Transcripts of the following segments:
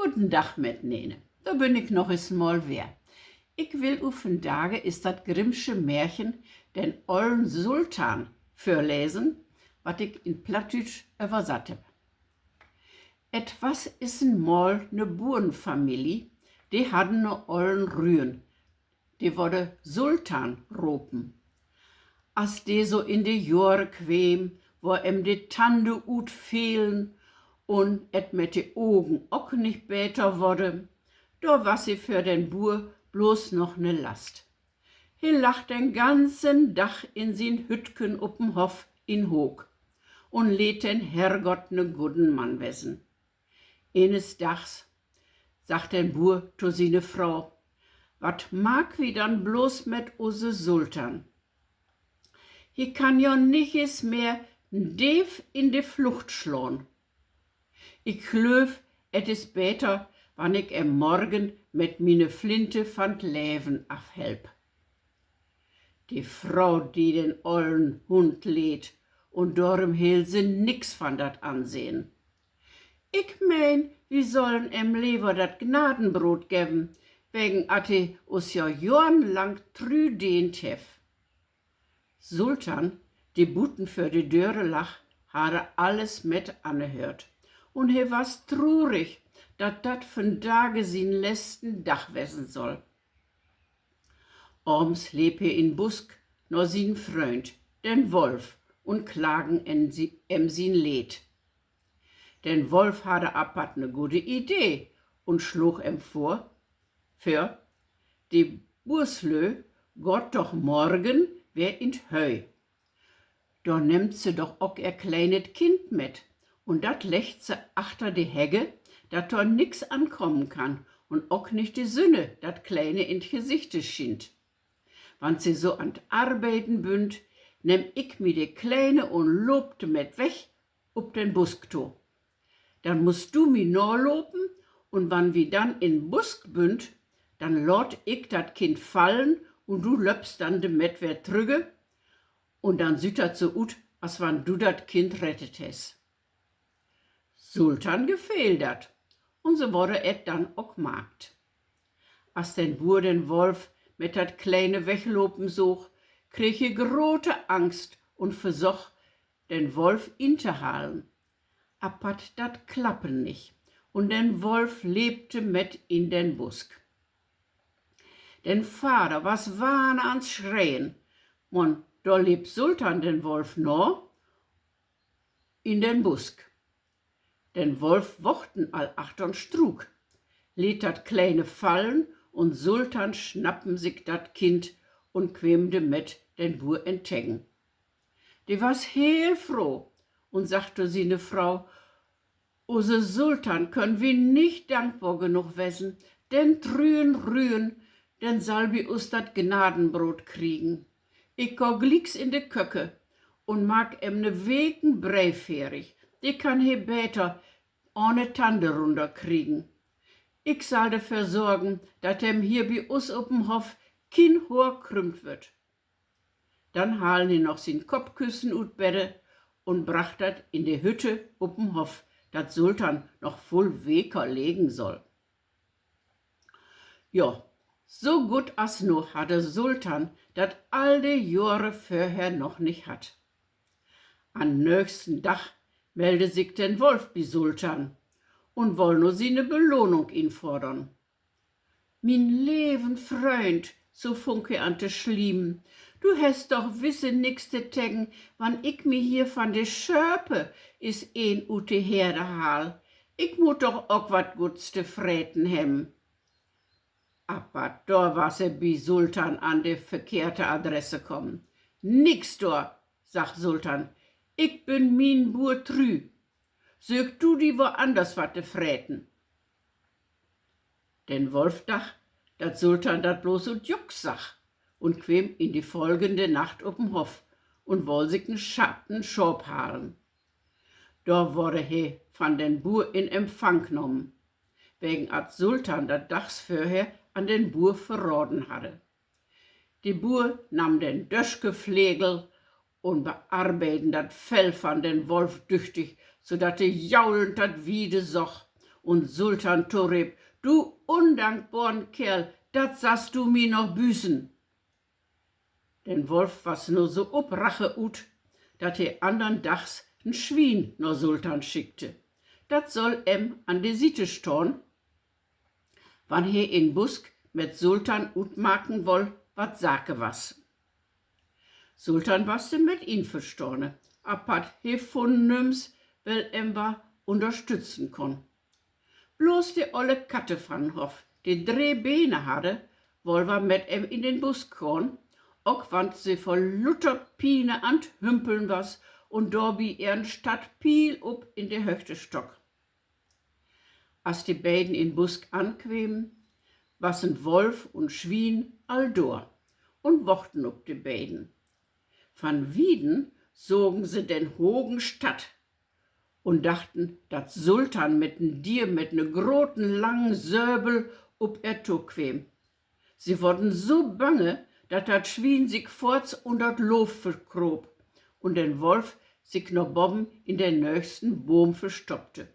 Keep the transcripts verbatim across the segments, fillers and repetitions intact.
Guden Dag mitnene. Dor bün ik noch eens mal weer. Ik will u vandage is dat Grimmsche Märchen Den ollen Sultan vörlesen, wat ik in Plattdüütsch översatt hebb. Et was is en Mal ne Burenfamilie, de hadden ne ollen Rüen, de worde Sultan ropen. As de so in de Johre kweem, wor em de Tande utfehlen un et met de Ogen ok nich beter worde, dor was he för den Buur blots noch ne Last. He lagg den ganzen Dag in sien Hüttken op den Hoff in Hook un leet den Herrgott ne guden Mann wesen. Enes Dags sagg den Buur to siene Fro: Wat maak wi dann blots met use Sultan? He kann jo nich es mehr en Deev in de Flucht slaan. Ik glööv, et is beter, wann ik em morgen met miene Flinte van't Leven afhelp. De Fro dee den ollen Hund leed, un dorüm heel se nix van dat Ansehn. Ik meen, wi sollen em lever dat Gnadenbroot geven, wegen at he us jo johrenlang trü deent hef. Sultan, de buten vör de Döre lagg, harde alles met anhöört, un he was trurig, dat dat vandage sien lesten Dag wesen soll. Avends leep he in Busk na sien Frönd, den Wolf, un klagen em sien Leed. Den Wolf harde apatt ne gode Idee un sloog em vör, för: De Buurslö gaht doch morgen weer in't Höi. Dor nemmt se doch ok ehr kleinet Kind met, un dat leggt se achter de Hegge, dat dor nix ankamen kann un ok nich de Sünne dat Kleine in't Gesichte schient. Wann se so an't Arbeiden bünt, nemm ik mi de Kleine un loop dormet weg up den Busk to. Dann musst du mi nalopen, un wann wi dann in Busk bünt, dann laat ik dat Kind fallen un du löppst dann dormet weer trügge, un dann süht dat so ut, as wann du dat Kind rettet hest. Sultan gefeel dat, un so worde et dann ok maakt. As den Buur den Wolf met dat Kleine weglopen soog, kreeg he grote Angst un versoch, den Wolf intohalen. Apatt dat klappen nich, un den Wolf leep dormet in den Busk. Den Vader was wahne an't Schreen, man dor leep Sultan den Wolf na in den Busk. Den Wolf wochten al achtern Struuk, leet dat Kleine fallen, un Sultan snappen sik dat Kind un kweem dormet den Buur entgegen. De was heel froh un sagg to siene Fro: Use Sultan köönt wi nich dankbor genug wesen. Den trüen Rüen, den sall bi us dat Gnadenbroot kriegen. Ik gah glieks in de Köke un maak em ne weken Brei ferrig. De kann he beter ahne Tande runnerkriegen. Ik sall dorför sorgen, dat em hier bi us op den Hoff kien Hoor krümmt wörd. Dann halen he noch sien Koppküssen ut Bedde un bracht dat in de Hütte op den Hoff, dat Sultan noch vull weker legen soll. Jo, so gutt as nu hadde Sultan dat all de Johre vörher noch nich hatt. An'n nöchsten Dag melde sik den Wolf bi Sultan un woll nu siene Belohnung infordern. Mien leven Frönd, so fung he an to sliemen, du hest doch wisse nix te tegen, wann ik mi hier van de Schöpe is een ut de Herde haal. Ik mutt doch ok wat Goods te freten hebben. Aver dor was he bi Sultan an de verkehrte Adresse kamen. Nix dor, sagg Sultan, ik bün mien Buur trü. Söök du di woanners wat te freten. Den Wolf dach, dat Sultan dat blots ut Jux sagg, un kweem in de folgende Nacht op den Hoff un woll sik en Schatten Schaap halen. Dor worde he van den Buur in Empfang nahmen, wegen at Sultan dat dags vörher an den Buur verraden hadde. De Buur nahm den Döschkeflegel un bearbeiden dat Fell van den Wolf düchtig, so dat de jaulend dat Wiede sogg, un Sultan toreep: Du undankbaren Keerl, dat sast du mi noch büßen! Den Wolf was nu so up Rache ut, dat he annern Dags en Swien na Sultan schickte. Dat soll em an de Siete stahn, wann he in Busk met Sultan utmaken woll, wat Sake was. Sultan was dor mit inverstahn, apatt he funnen nüms, well em wat ünnerstützen kunn. Blots de olle Katte van'n Hoff, de dree Bene hadde, woll wat met em in den Busk gahn, ok wann se vör lutter Piene an't Hümpeln was un dorbi ehren Statt piel up in de Höchte stock. As de beiden in Busk ankwemen, wassen Wolf un Swien al dor un wochten up de beiden. Van wieden sogen se den hogen Statt un dachten, dat Sultan mit en Dier mit 'ne groten, langen Söbel up ehr tokweem. Se worden so bange, dat dat Swien sik foorts ünner dat Loof verkroop un den Wolf sik na boven in den nöögsten Boom verstoppte.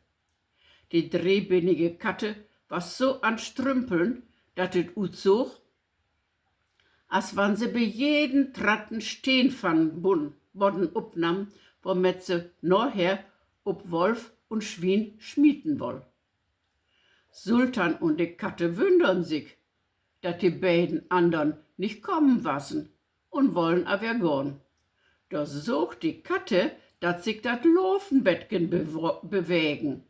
De dreebenige Katte was so an't Strümpeln, dat et utsoog, as wann se bi jeden Tratt en Steen van'n Bodden upnahm, wormit se naher up Wolf un Swien smieten woll. Sultan un de Katte wünnern sik, dat de beiden annern nich kamen wassen, un wollen al weer gahn. Dor soog de Katte, dat sik dat Loof en betken bewo-, bewegen.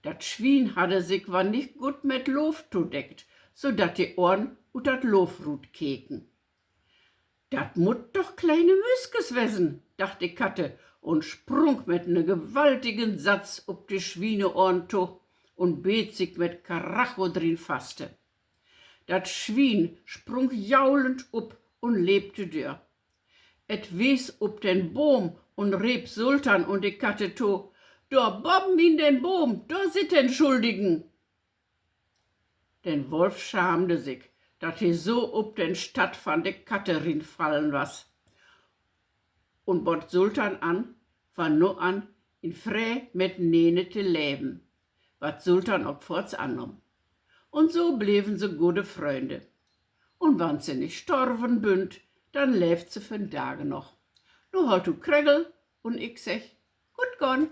Dat Swien hadde sik wall nich goot met Loof todeckt, so dat de Ohren ut dat Loof rutkeken. Dat mutt doch kleine Müskes wesen, dacht de Katte un sprung mit 'ne gewaltigen Satz up de Swieneohren to un beet sik mit Karacho drin faste. Dat Swien sprung jaulend up un leep dör. Et wees up den Boom un reep Sultan un de Katte to: Dor boven in den Boom, dor sitt den Schuldigen! Den Wolf schaamde sik, dat he so up den Statt van de Katte rinfallen was, un bood Sultan an, van nu an in Free mitnene to leven, wat Sultan ok foorts annahm. Un so bleven se gode Frönde. Un wann se nich storven bünt, denn leevt se vandage noch. Nu holt du kregel, un ik segg: Goot gahn!